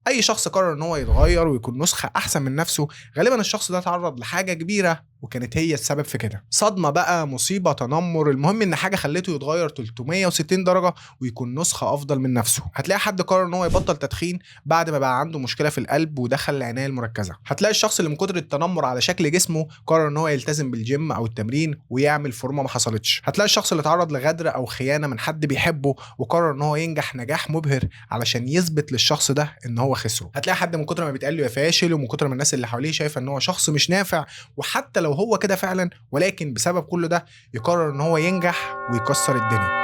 اي شخص قرر ان هو يتغير ويكون نسخه احسن من نفسه، غالبا الشخص ده اتعرض لحاجة كبيرة وكانت هي السبب في كده. صدمة بقى، مصيبة، تنمر، المهم ان حاجة خلته يتغير 360 درجه ويكون نسخه افضل من نفسه. هتلاقي حد قرر ان هو يبطل تدخين بعد ما بقى عنده مشكلة في القلب ودخل العناية المركزة. هتلاقي الشخص اللي من كتر التنمر على شكل جسمه قرر ان هو يلتزم بالجيم او التمرين ويعمل فورمه ما حصلتش. هتلاقي الشخص اللي اتعرض لغدر او خيانة من حد بيحبه وقرر ان هو ينجح نجاح مبهر علشان يثبت للشخص ده ان هو خسره. هتلاقي حد من كتر ما بيتقال له يا فاشل ومن كتر ما الناس اللي حواليه شايفه ان هو شخص مش نافع، وحتى لو هو كده فعلا، ولكن بسبب كل ده يقرر ان هو ينجح ويكسر الدنيا.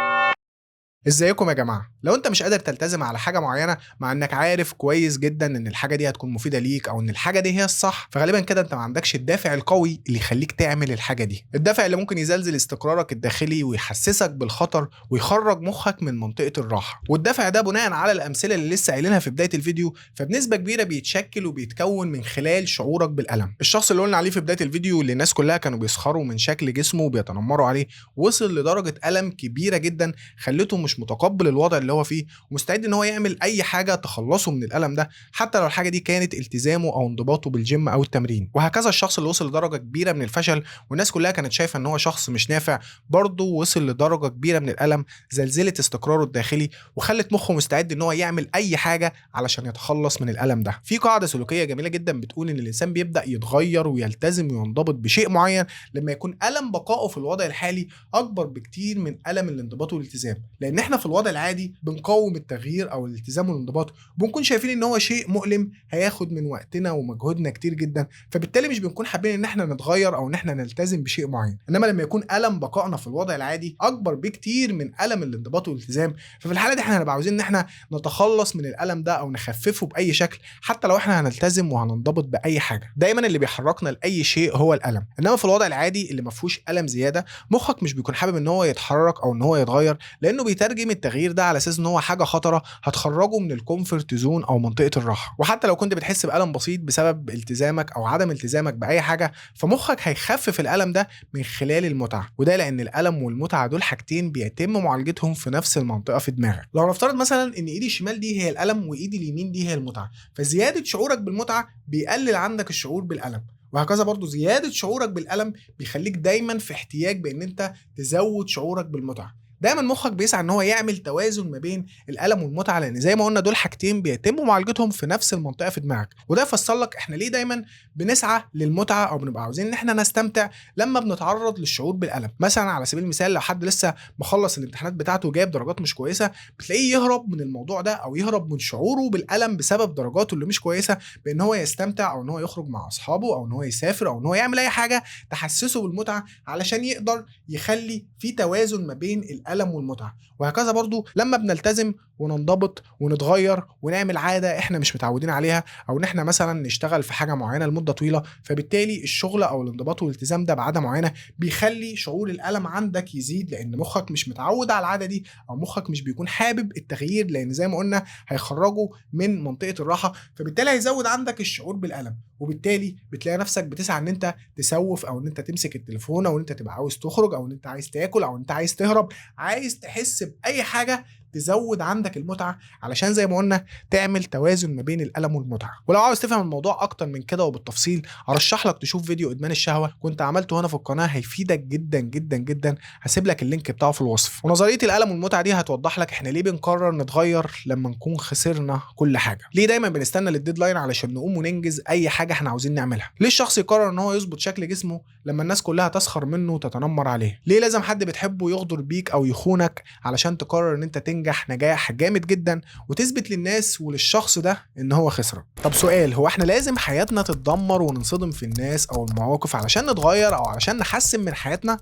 ازيكم يا جماعة؟ لو انت مش قادر تلتزم على حاجة معينة مع انك عارف كويس جدا ان الحاجة دي هتكون مفيدة ليك او ان الحاجة دي هي الصح، فغالبا كده انت ما عندكش الدافع القوي اللي يخليك تعمل الحاجة دي. الدافع اللي ممكن يزلزل استقرارك الداخلي ويحسسك بالخطر ويخرج مخك من منطقة الراحة. والدافع ده بناء على الامثلة اللي لسه قايلينها في بداية الفيديو، فبنسبه كبيرة بيتشكل وبيتكون من خلال شعورك بالالم. الشخص اللي قلنا عليه في بداية الفيديو اللي الناس كلها كانوا بيسخروا من شكل جسمه وبيتنمروا عليه، وصل لدرجة الم كبيرة جدا خلته مش متقبل الوضع اللي هو فيه ومستعد ان هو يعمل اي حاجة تخلصه من الالم ده، حتى لو الحاجة دي كانت التزامه او انضباطه بالجيم او التمرين. وهكذا الشخص اللي وصل لدرجة كبيرة من الفشل والناس كلها كانت شايفه ان هو شخص مش نافع، برضه وصل لدرجة كبيرة من الالم زلزلت استقراره الداخلي وخلت مخه مستعد ان هو يعمل اي حاجة علشان يتخلص من الالم ده. في قاعدة سلوكية جميلة جدا بتقول ان الانسان بيبدا يتغير ويلتزم وينضبط بشيء معين لما يكون الم بقائه في الوضع الحالي اكبر بكتير من الم الانضباط والالتزام، لان احنا في الوضع العادي بنقاوم التغيير او الالتزام والانضباط، وبنكون شايفين ان هو شيء مؤلم هياخد من وقتنا ومجهودنا كتير جدا، فبالتالي مش بنكون حابين ان احنا نتغير او ان احنا نلتزم بشيء معين. انما لما يكون الم بقائنا في الوضع العادي اكبر بكتير من الم الانضباط والالتزام، ففي الحالة دي احنا هنبقى عاوزين ان احنا نتخلص من الالم ده او نخففه باي شكل، حتى لو احنا هنلتزم وهننضبط باي حاجة. دايما اللي بيحركنا لاي شيء هو الالم، انما في الوضع العادي اللي ما فيهوش الم زيادة مخك مش بيكون حابب ان هو يتحرك او ان هو يتغير، لانه بيترجم التغيير ده على اساس ان هو حاجة خطره هتخرجه من ال comfort zone او منطقة الراحة. وحتى لو كنت بتحس بالم بسيط بسبب التزامك او عدم التزامك باي حاجة، فمخك هيخفف الالم ده من خلال المتعة، وده لان الالم والمتعة دول حاجتين بيتم معالجتهم في نفس المنطقة في دماغك. لو نفترض مثلا ان ايدي الشمال دي هي الالم وايدي اليمين دي هي المتعة، فزيادة شعورك بالمتعة بيقلل عندك الشعور بالالم، وهكذا برضو زيادة شعورك بالالم بيخليك دايما في احتياج بان انت تزود شعورك بالمتعة. دايما مخك بيسعى ان هو يعمل توازن ما بين الالم والمتعة، لان زي ما قلنا دول حاجتين بيتم معالجتهم في نفس المنطقة في دماغك. وده يفسر لك احنا ليه دايما بنسعى للمتعه او بنبقى عاوزين ان احنا نستمتع لما بنتعرض للشعور بالالم. مثلا على سبيل المثال لو حد لسه مخلص الامتحانات بتاعته وجايب درجات مش كويسة، بتلاقيه يهرب من الموضوع ده او يهرب من شعوره بالالم بسبب درجاته اللي مش كويسة، بان هو يستمتع او ان هو يخرج مع اصحابه او ان هو يسافر او ان هو يعمل اي حاجة تحسسه بالمتعة علشان يقدر يخلي في توازن ما بين الألم والمتعة. وهكذا برضو لما بنلتزم وننضبط ونتغير ونعمل عادة احنا مش متعودين عليها، او ان احنا مثلا نشتغل في حاجة معينة لمدة طويلة، فبالتالي الشغل او الانضباط والالتزام ده بعادة معينة بيخلي شعور الألم عندك يزيد، لان مخك مش متعود على العادة دي او مخك مش بيكون حابب التغيير، لان زي ما قلنا هيخرجه من منطقة الراحة، فبالتالي هيزود عندك الشعور بالألم، وبالتالي بتلاقي نفسك بتسعى ان انت تسوف او ان انت تمسك التليفون او ان انت تبقى عاوز تخرج او ان انت عايز تاكل او ان انت عايز تهرب، عايز تحس بأي حاجة تزود عندك المتعة علشان زي ما قلنا تعمل توازن ما بين الألم والمتعة. ولو عاوز تفهم الموضوع أكتر من كده وبالتفصيل، أرشح لك تشوف فيديو إدمان الشهوة كنت عملته هنا في القناة، هيفيدك جدا جدا جدا، هسيب لك ال link بتاعه في الوصف. ونظرية الألم والمتعة دي هتوضح لك احنا ليه بنقرر نتغير لما نكون خسرنا كل حاجة، ليه دايما بنستنى لل deadline علشان نقوم وننجز أي حاجة احنا عاوزين نعملها، ليه الشخص يقرر ان هو يظبط شكل جسمه لما الناس كلها تسخر منه وتتنمر عليه، ليه لازم حد بتحبه يغدر بيك أو يخونك علشان تقرر ان انت تنجح نجاح جامد جدا وتثبت للناس وللشخص ده ان هو خسرك. طب سؤال، هو احنا لازم حياتنا تتدمر وننصدم في الناس او المواقف علشان نتغير او علشان نحسن من حياتنا؟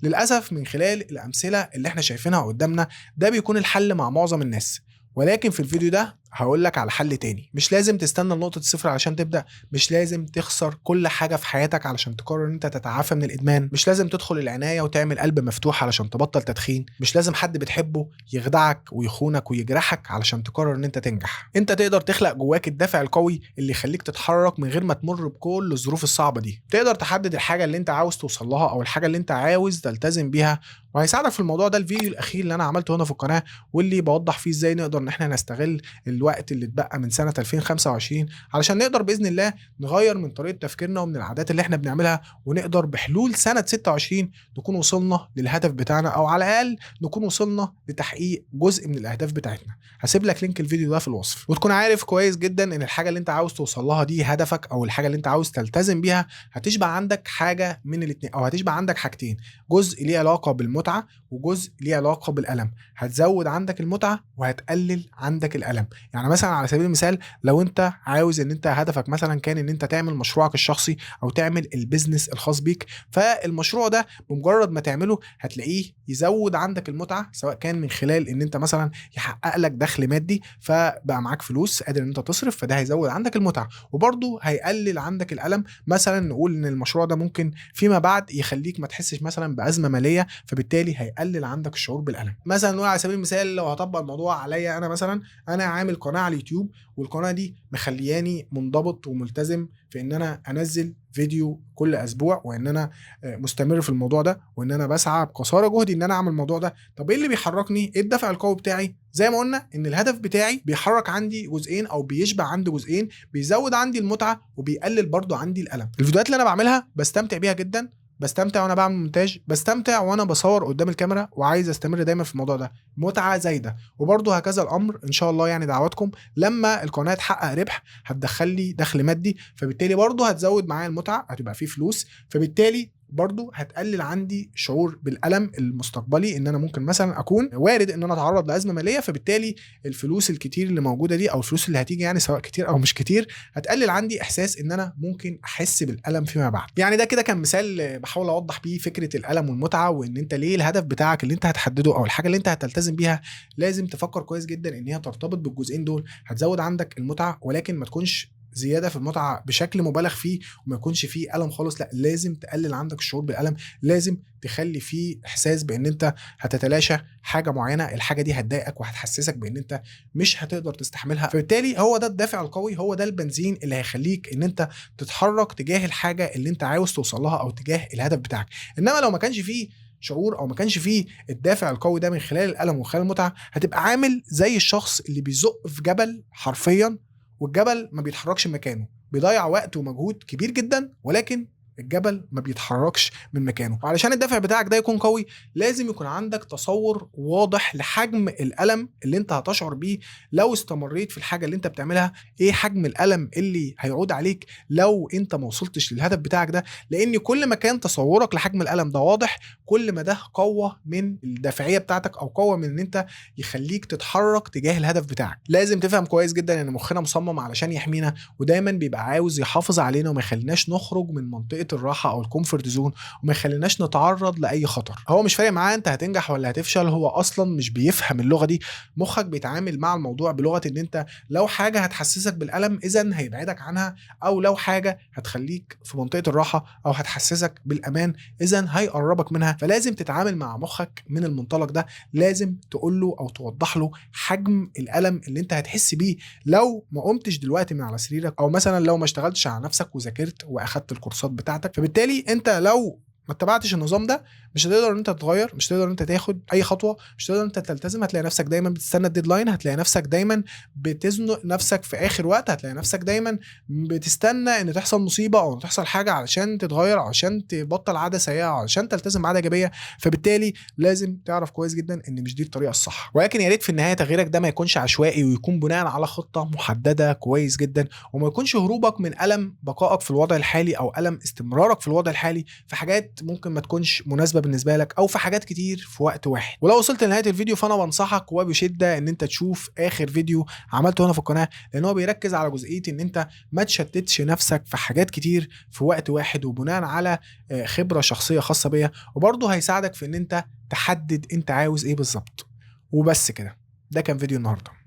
للاسف من خلال الامثلة اللي احنا شايفينها قدامنا ده بيكون الحل مع معظم الناس، ولكن في الفيديو ده هقول لك على حل تاني. مش لازم تستنى لنقطة الصفر علشان تبدأ، مش لازم تخسر كل حاجة في حياتك علشان تقرر ان انت تتعافى من الإدمان، مش لازم تدخل العناية وتعمل قلب مفتوح علشان تبطل تدخين، مش لازم حد بتحبه يخدعك ويخونك ويجرحك علشان تقرر ان انت تنجح. انت تقدر تخلق جواك الدافع القوي اللي يخليك تتحرك من غير ما تمر بكل الظروف الصعبة دي. تقدر تحدد الحاجة اللي انت عاوز توصل لها او الحاجة اللي انت عاوز تلتزم بيها، وهيساعدك في الموضوع ده الفيديو الاخير اللي انا عملته هنا في القناة، واللي بوضح فيه ازاي نقدر ان احنا نستغل الوقت اللي اتبقى من سنة 2025 علشان نقدر باذن الله نغير من طريقه تفكيرنا ومن العادات اللي احنا بنعملها، ونقدر بحلول سنة 26 نكون وصلنا للهدف بتاعنا، او على الاقل نكون وصلنا لتحقيق جزء من الاهداف بتاعتنا. هسيب لك link الفيديو ده في الوصف. وتكون عارف كويس جدا ان الحاجة اللي انت عاوز توصل لها دي هدفك، او الحاجة اللي انت عاوز تلتزم بيها، هتشبع عندك حاجة من الاثنين، او هتشبع عندك حاجتين، جزء ليه علاقة بالمتعة وجزء ليه علاقة بالالم. هتزود عندك المتعة وهتقلل عندك الالم. يعني مثلا على سبيل المثال، لو انت عاوز ان انت هدفك مثلا كان ان انت تعمل مشروعك الشخصي او تعمل ال business الخاص بيك، فالمشروع ده بمجرد ما تعمله هتلاقيه يزود عندك المتعة، سواء كان من خلال ان انت مثلا يحقق لك دخل مادي فبقى معاك فلوس قادر ان انت تصرف، فده هيزود عندك المتعة، وبرضه هيقلل عندك الالم. مثلا نقول ان المشروع ده ممكن فيما بعد يخليك ما تحسش مثلا بازمه ماليه، فبالتالي هيقلل عندك الشعور بالالم. مثلا نقول على سبيل المثال، لو هطبق الموضوع عليا انا، مثلا انا عامل قناة على اليوتيوب، والقناة دي مخلياني منضبط وملتزم في ان انا انزل فيديو كل اسبوع، وان انا مستمر في الموضوع ده، وان انا بسعى بقصارى جهدي ان انا اعمل الموضوع ده. طب ايه اللي بيحركني؟ ايه الدافع القوي بتاعي؟ زي ما قلنا ان الهدف بتاعي بيحرك عندي جزئين، او بيشبع عندي جزئين، بيزود عندي المتعة وبيقلل برضو عندي الالم. الفيديوهات اللي انا بعملها بستمتع بيها جدا، بستمتع وانا بعمل مونتاج، بستمتع وانا بصور قدام الكاميرا، وعايز استمر دايما في الموضوع ده، متعه زايدة. وبرضه هكذا الامر ان شاء الله، يعني دعواتكم لما القناة تحقق ربح هتدخل لي دخل مادي، فبالتالي برضه هتزود معايا المتعة، هتبقى فيه فلوس، فبالتالي برضه هتقلل عندي شعور بالالم المستقبلي، ان انا ممكن مثلا اكون وارد ان انا اتعرض لازمه ماليه، فبالتالي الفلوس الكتير اللي موجودة دي، او الفلوس اللي هتيجي يعني سواء كتير او مش كتير، هتقلل عندي احساس ان انا ممكن احس بالالم فيما بعد. يعني ده كده كان مثال بحاول اوضح بيه فكرة الالم والمتعة، وان انت ليه الهدف بتاعك اللي انت هتحدده او الحاجة اللي انت هتلتزم بيها لازم تفكر كويس جدا ان هي ترتبط بالجزئين دول. هتزود عندك المتعة، ولكن ما تكونش زيادة في المتعة بشكل مبالغ فيه، وما يكونش فيه الم خالص، لا لازم تقلل عندك الشعور بالالم، لازم تخلي فيه احساس بان انت هتتلاشى حاجة معينة، الحاجة دي هتضايقك وهتحسسك بان انت مش هتقدر تستحملها. فبالتالي هو ده الدافع القوي، هو ده البنزين اللي هيخليك ان انت تتحرك تجاه الحاجة اللي انت عاوز توصل لها او تجاه الهدف بتاعك. انما لو ما كانش فيه شعور او ما كانش فيه الدافع القوي ده من خلال الالم ومن خلال المتعة، هتبقى عامل زي الشخص اللي بيزق في جبل حرفيا، والجبل ما بيتحركش من مكانه، بيضيع وقت ومجهود كبير جدا، ولكن الجبل ما بيتحركش من مكانه. وعلشان الدافع بتاعك ده يكون قوي، لازم يكون عندك تصور واضح لحجم الألم اللي انت هتشعر بيه لو استمريت في الحاجة اللي انت بتعملها. ايه حجم الألم اللي هيعود عليك لو انت ما وصلتش للهدف بتاعك ده؟ لان كل ما كان تصورك لحجم الألم ده واضح، كل ما ده قوة من الدافعية بتاعتك، او قوة من ان انت يخليك تتحرك تجاه الهدف بتاعك. لازم تفهم كويس جدا ان مخنا مصمم علشان يحمينا، ودايما بيبقى عاوز يحافظ علينا وما يخليناش نخرج من منطقة الراحة او ال comfort zone، وما يخليناش نتعرض لاي خطر. هو مش فارق معاه انت هتنجح ولا هتفشل، هو اصلا مش بيفهم اللغة دي. مخك بيتعامل مع الموضوع بلغه ان انت لو حاجة هتحسسك بالالم اذا هيبعدك عنها، او لو حاجة هتخليك في منطقة الراحة او هتحسسك بالامان اذا هيقربك منها. فلازم تتعامل مع مخك من المنطلق ده، لازم تقول له او توضح له حجم الالم اللي انت هتحس بيه لو ما قمتش دلوقتي من على سريرك، او مثلا لو ما اشتغلتش على نفسك وذاكرت واخدت الكورسات بتاعتك. فبالتالي انت لو ما اتبعتش النظام ده مش هتقدر ان انت تتغير، مش هتقدر ان انت تاخد اي خطوة، مش هتقدر ان انت تلتزم. هتلاقي نفسك دايما بتستنى ال deadline، هتلاقي نفسك دايما بتزنق نفسك في اخر وقت، هتلاقي نفسك دايما بتستنى ان تحصل مصيبة او تحصل حاجة علشان تتغير، علشان تبطل عادة سيئه، علشان تلتزم عادة ايجابية. فبالتالي لازم تعرف كويس جدا ان مش دي الطريقة الصح. ولكن يا ريت في النهاية تغييرك ده ما يكونش عشوائي، ويكون بناء على خطه محددة كويس جدا، وما يكونش هروبك من الم بقائك في الوضع الحالي او الم استمرارك في الوضع الحالي في حاجات ممكن ما تكونش مناسبة بالنسبة لك، او في حاجات كتير في وقت واحد. ولو وصلت لنهاية الفيديو فانا بنصحك وبشدة ان انت تشوف اخر فيديو عملته هنا في القناة، لان هو بيركز على جزئية ان انت ما تشتتش نفسك في حاجات كتير في وقت واحد، وبناء على خبره شخصية خاصة بيا، وبرضه هيساعدك في ان انت تحدد انت عاوز ايه بالظبط. وبس كده، ده كان فيديو النهارده.